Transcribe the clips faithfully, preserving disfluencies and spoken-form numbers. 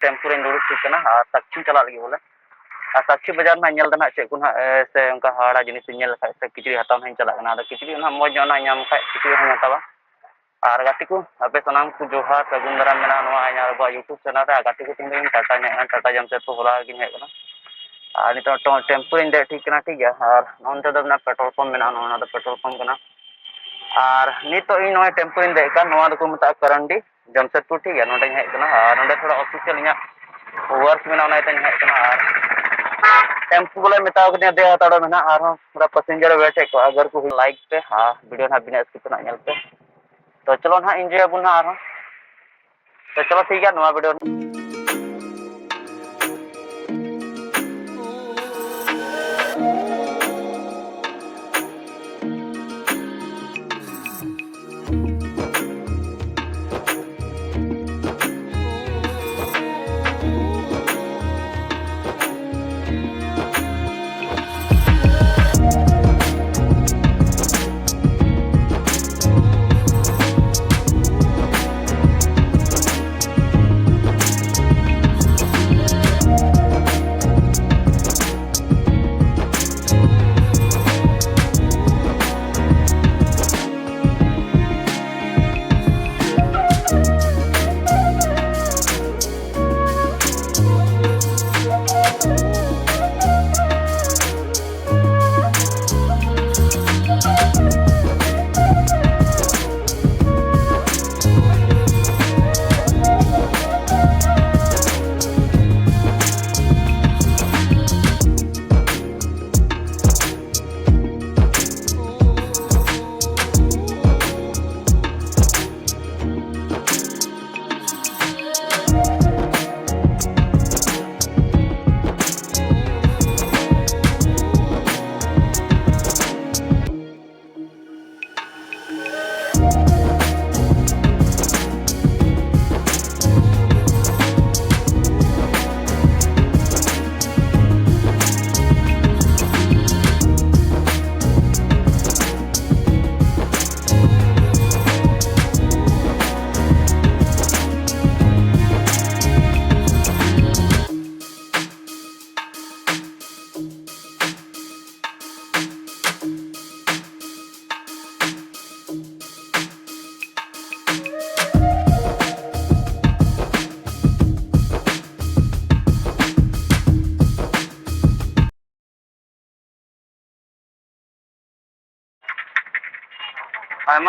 Tempo ᱨᱮᱧ ᱫᱩᱲᱩᱵ ᱴᱷᱤᱠ ᱠᱟᱱᱟ ᱟᱨ ᱥᱟᱠᱪᱤᱧ ᱪᱟᱞᱟᱜ ᱞᱟᱹᱜᱤᱫ ᱵᱚᱞᱮ᱾ ᱟᱨ ᱥᱟᱠᱪᱤ ᱵᱟᱡᱟᱨ ᱱᱟᱦᱟᱜ ᱧᱮᱞ ᱫᱟ ᱱᱟᱦᱟᱜ ᱪᱮᱫ ᱠᱚ ᱱᱟᱦᱟᱜ, ᱮ, ᱥᱮ ᱚᱱᱠᱟ ᱦᱟᱦᱟᱲᱟ ᱡᱤᱱᱤᱥ ᱤᱧ ᱧᱮᱞ ᱞᱮᱠᱷᱟᱡ ᱥᱮ ᱠᱤᱪᱨᱤᱡ ᱦᱟᱛᱟᱣ ᱱᱟᱦᱟᱜ ᱤᱧ ᱪᱟᱞᱟᱜ ᱠᱟᱱᱟ᱾ ᱟᱫᱚ ᱠᱤᱪᱨᱤᱡ ᱱᱟᱦᱟᱜ ᱢᱚᱡᱽ ᱧᱚᱜ ᱱᱟᱦᱟᱜ ᱧᱟᱢ ᱠᱷᱟᱡ ᱠᱤᱪᱨᱤᱡ ᱦᱚᱸᱧ ᱦᱟᱛᱟᱣᱟ᱾ ᱟᱨ ᱜᱟᱛᱮ ᱠᱚ, ᱟᱯᱮ ᱥᱟᱱᱟᱢ ᱠᱚ ᱡᱚᱦᱟᱨ, ᱥᱟᱹᱜᱩᱱ ᱫᱟᱨᱟᱢ ᱢᱮᱱᱟᱜᱼᱟ ᱱᱚᱣᱟ ᱤᱧᱟᱹᱜ ᱟᱵᱚᱣᱟᱜ YouTube channel ᱨᱮ᱾ ᱟᱨ ᱜᱟᱛᱮ ᱠᱚ, ᱛᱮᱦᱮᱧ ᱫᱚ ᱤᱧ ᱴᱟᱴᱟᱧ ᱦᱮᱡ ᱠᱟᱱᱟ, ᱴᱟᱴᱟ ᱡᱟᱢᱥᱮᱫᱽᱯᱩᱨ ᱦᱚᱞᱟ ᱜᱤᱧ ᱦᱮᱡ ᱠᱟᱱᱟ᱾ ᱟᱨ ᱱᱤᱛᱚᱜ ᱴᱚ-, ᱴᱮᱢᱯᱩ ᱨᱤᱧ ᱫᱮᱡ ᱴᱷᱤᱠ ᱠᱟᱱᱟ, ᱴᱷᱤᱠ ᱜᱮᱭᱟ᱾ ᱟᱨ ᱱᱚᱱᱛᱮ ᱫᱚ ᱢᱮᱱᱟᱜᱼᱟ ᱯᱮᱴᱨᱳᱞ ᱯᱟᱢᱯ ᱢᱮᱱᱟᱜᱼᱟ, ᱱᱚᱜᱼᱚ ᱱᱚᱣᱟ ᱫᱚ ᱯᱮᱴᱨᱳᱞ ᱯᱟᱢᱯ ᱠᱟᱱᱟ᱾ ᱟᱨ ᱱᱤᱛᱚᱜ ᱤᱧ ᱱᱚᱜᱼᱚᱭ ᱴᱮᱢᱯᱩ ᱨᱤᱧ ᱫᱮᱡ ᱠᱟᱱ, ᱱᱚᱣᱟ ᱫᱚᱠᱚ ᱢᱮᱛᱟᱜᱼᱟ ᱠᱟᱨᱟᱱᱰᱤ ᱡᱟᱢᱥᱮᱫᱽᱯᱩᱨ, ᱴᱷᱤᱠ ᱜᱮᱭᱟ᱾ ᱱᱚᱸᱰᱮᱧ ᱦᱮᱡ ᱠᱟᱱᱟ ᱟᱨ ᱱᱚᱸᱰᱮ ᱛᱷᱚᱲᱟ ᱚᱯᱷᱤᱥᱤᱭᱟᱞ ᱤᱧᱟᱹᱜ ᱣᱟᱨᱠ ᱢᱮᱱᱟᱜᱼᱟ, ᱚᱱᱟ ᱤᱭᱟᱹᱛᱮᱧ ᱦᱮᱡ ᱠᱟᱱᱟ᱾ ᱟᱨ ᱴᱮᱢᱯᱩ ᱵᱚᱞᱮ ᱢᱮᱛᱟᱣ ᱠᱟᱫᱤᱧᱟ ᱫᱮᱡ ᱦᱟᱛᱟᱲᱚᱜ ᱢᱮ ᱱᱟᱦᱟᱜ, ᱟᱨᱦᱚᱸ ᱯᱩᱨᱟᱹ ᱯᱮᱥᱮᱧᱡᱟᱨ ᱣᱮᱴ ᱮᱫ ᱠᱚᱣᱟ᱾ ᱟᱜᱟᱨ ᱠᱚ ᱞᱟᱭᱤᱠ ᱯᱮ, ᱦᱟᱸ, ᱵᱷᱤᱰᱤᱭᱳ ᱱᱟᱦᱟᱜ ᱵᱤᱱᱟᱹ ᱥᱠᱤᱯ ᱨᱮᱱᱟᱜ ᱧᱮᱞ ᱯᱮ᱾ ᱛᱚ ᱪᱚᱞᱚ ᱱᱟᱦᱟᱜ ᱤᱱᱡᱚᱭ ᱟᱵᱚᱱ ᱱᱟᱦᱟᱜ ᱟᱨᱦᱚᱸ᱾ ᱛᱚ ᱪᱚᱞᱚ ᱴᱷᱤᱠ ᱜᱮᱭᱟ, ᱱᱚᱣᱟ ᱵᱷᱤᱰᱤᱭᱳ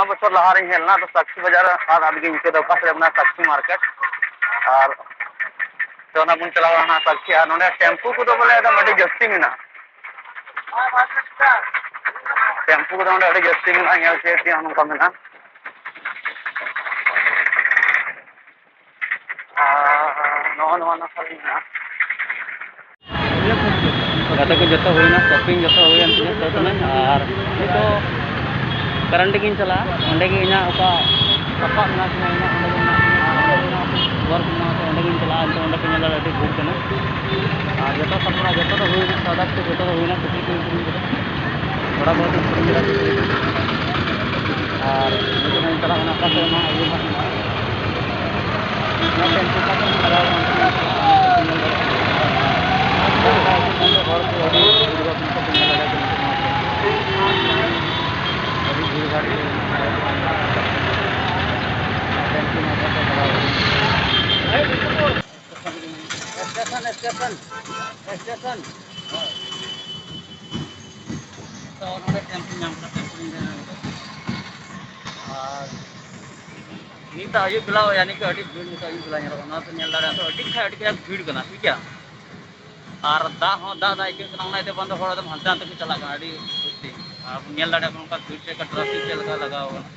ᱵᱚᱪᱷᱚᱨ ᱞᱟᱦᱟ ᱨᱤᱧ ᱦᱮᱡ ᱞᱮᱱᱟ, ᱟᱫᱚ ᱥᱟᱠᱪᱤ ᱵᱟᱡᱟᱨ ᱟᱨ ᱟᱹᱰᱤ ᱜᱤᱧ ᱟᱹᱭᱠᱟᱹᱣ ᱫᱟ, ᱚᱠᱟ ᱥᱮᱫ ᱢᱮᱱᱟᱜᱼᱟ ᱥᱟᱠᱪᱤ ᱢᱟᱨᱠᱮᱴ᱾ ᱟᱨ ᱛᱚ ᱚᱱᱟ ᱵᱚᱱ ᱪᱟᱞᱟᱣ ᱞᱮᱱᱟ ᱥᱟᱠᱪᱤ, ᱟᱨ ᱱᱚᱰᱮ ᱴᱮᱢᱯᱩ ᱠᱚᱫᱚ ᱵᱚᱞᱮ ᱮᱠᱫᱚᱢ ᱟᱹᱰᱤ ᱡᱟᱹᱥᱛᱤ ᱢᱮᱱᱟᱜᱼᱟ᱾ ᱴᱮᱢᱯᱩ ᱠᱚᱫᱚ ᱱᱚᱰᱮ ᱟᱹᱰᱤ ᱡᱟᱹᱥᱛᱤ ᱢᱮᱱᱟᱜᱼᱟ, ᱧᱮᱞ ᱦᱚᱪᱚᱭᱮᱫ ᱯᱮᱭᱟ ᱱᱚᱝᱠᱟ ᱢᱮᱱᱟᱜᱼᱟ᱾ ᱟᱨ ᱱᱚᱜᱼᱚ ᱱᱚᱣᱟ ᱱᱟᱠᱷᱟ ᱨᱮ ᱢᱮᱱᱟᱜᱼᱟ᱾ ᱜᱟᱛᱮ ᱠᱚ ᱡᱚᱛᱚ ᱦᱩᱭᱱᱟ, ᱥᱚᱯᱤᱝ ᱡᱚᱛᱚ ᱦᱩᱭᱮᱱ ᱛᱤᱧᱟᱹ ᱥᱟᱹᱛ ᱮᱱᱟᱹᱧ᱾ ᱟᱨ ᱱᱤᱛᱚᱜ ᱠᱟᱨᱟᱱᱰᱤ ᱜᱤᱧ ᱪᱟᱞᱟᱜᱼᱟ, ᱚᱸᱰᱮ ᱜᱮ ᱤᱧᱟᱹᱜ ᱚᱠᱟ ᱥᱟᱯᱟᱵ ᱢᱮᱱᱟᱜ ᱛᱤᱧᱟᱹ, ᱤᱧᱟᱹᱜ ᱚᱸᱰᱮ ᱜᱮ ᱢᱮᱱᱟᱜ ᱛᱤᱧᱟᱹ᱾ ᱟᱨ ᱚᱸᱰᱮ ᱜᱮ ᱢᱮᱱᱟᱜ ᱛᱤᱧᱟᱹ, ᱚᱸᱰᱮ ᱜᱤᱧ ᱪᱟᱞᱟᱜᱼᱟ᱾ ᱱᱤᱛᱚᱜ ᱚᱸᱰᱮ ᱯᱮ ᱧᱮᱞ ᱫᱟᱲᱮᱭᱟᱜᱼᱟ, ᱟᱹᱰᱤ ᱵᱷᱤᱲ ᱠᱟᱱᱟ᱾ ᱟᱨ ᱡᱚᱛᱚ ᱥᱟᱯᱲᱟᱣ, ᱡᱚᱛᱚ ᱫᱚ ᱦᱩᱭᱱᱟ, ᱥᱟᱣᱫᱟ ᱠᱚ ᱡᱚᱛᱚ ᱫᱚ ᱦᱩᱭᱱᱟ, ᱠᱤᱪᱨᱤᱡ ᱠᱚᱧ ᱠᱤᱨᱤᱧ ᱠᱮᱫᱟ᱾ ᱛᱷᱚᱲᱟ ᱵᱚᱦᱩᱛ ᱤᱧ ᱠᱤᱨᱤᱧ ᱠᱮᱫᱟ ᱠᱤᱪᱨᱤᱡ ᱠᱚ᱾ ᱟᱨ ᱱᱤᱛᱚᱜ ᱤᱧ ᱪᱟᱞᱟᱜ ᱠᱟᱱᱟ ᱚᱠᱟ ᱥᱮᱫ ᱢᱟ ᱤᱭᱟᱹ ᱦᱟᱸᱜ ᱢᱮᱱᱟᱜᱼᱟ᱾ ᱱᱚᱣᱟ ᱴᱷᱮᱱ ᱪᱮᱫ ᱞᱮᱠᱟ ᱠᱚ ᱞᱟᱜᱟᱣ ᱠᱟᱱᱟ, ᱧᱮᱞ ᱫᱟᱲᱮᱭᱟᱜᱼᱟ᱾ ᱦᱚᱲ ᱠᱚ ᱟᱹᱰᱤ ᱵᱷᱤᱲ ᱵᱷᱟᱲ ᱠᱚ ᱧᱮᱞ ᱫᱟᱲᱮᱭᱟᱜ ᱠᱟᱱᱟ᱾ ᱟᱹᱰᱤ ᱵᱷᱤᱲ ᱵᱷᱟᱲ ᱜᱮ ᱧᱮᱞᱚᱜ ᱠᱟᱱᱟ᱾ ᱱᱚᱣᱟ ᱴᱷᱮᱱ ᱠᱚ ᱞᱟᱜᱟᱣ ᱠᱟᱱᱟ᱾ Station, station, station. ᱛᱚ, ᱱᱚᱰᱮ ᱴᱮᱢᱯᱩ ᱧᱟᱢ ᱠᱟᱱᱟ, ᱴᱮᱢᱯᱩ ᱧᱟᱢ ᱠᱟᱱᱟ᱾ ᱟᱨ ᱱᱤᱛ ᱟᱹᱭᱩᱵ ᱵᱮᱞᱟ, ᱭᱟᱱᱤ ᱠᱤ ᱟᱹᱰᱤ ᱵᱷᱤᱲ ᱱᱤᱛ ᱟᱹᱭᱩᱵ ᱵᱮᱞᱟ ᱧᱮᱞᱚᱜ ᱠᱟᱱᱟ᱾ ᱱᱚᱣᱟ ᱯᱮ ᱧᱮᱞ ᱫᱟᱲᱮᱭᱟᱜᱼᱟ, ᱛᱚ ᱟᱹᱰᱤ ᱠᱷᱟᱡ ᱟᱹᱰᱤ ᱠᱟᱡᱟᱠ ᱵᱷᱤᱲ ᱠᱟᱱᱟ, ᱴᱷᱤᱠ ᱜᱮᱭᱟ᱾ ᱟᱨ ᱫᱟᱜ ᱦᱚᱸ ᱫᱟᱜ, ᱫᱟᱜ ᱟᱹᱭᱠᱟᱹᱜ ᱠᱟᱱᱟ, ᱚᱱᱟ ᱤᱭᱟᱹᱛᱮ ᱵᱟᱝ ᱫᱚ ᱦᱚᱲ ᱮᱠᱫᱚᱢ ᱦᱟᱱᱛᱮ ᱱᱟᱛᱮ ᱠᱚ ᱪᱟᱞᱟᱜ ᱠᱟᱱᱟ, ᱟᱹᱰᱤ ᱡᱟᱹᱥᱛᱤ᱾ ᱟᱨ ᱧᱮᱞ ᱫᱟᱲᱮᱭᱟᱜ ᱠᱟᱱᱟ ᱚᱱᱠᱟ ᱵᱷᱤᱲ ᱪᱮᱫ ᱞᱮᱠᱟ, ᱴᱨᱟᱯᱷᱤᱠ ᱪᱮᱫ ᱞᱮᱠᱟ ᱞᱟᱜᱟᱣ ᱠᱟᱱᱟ᱾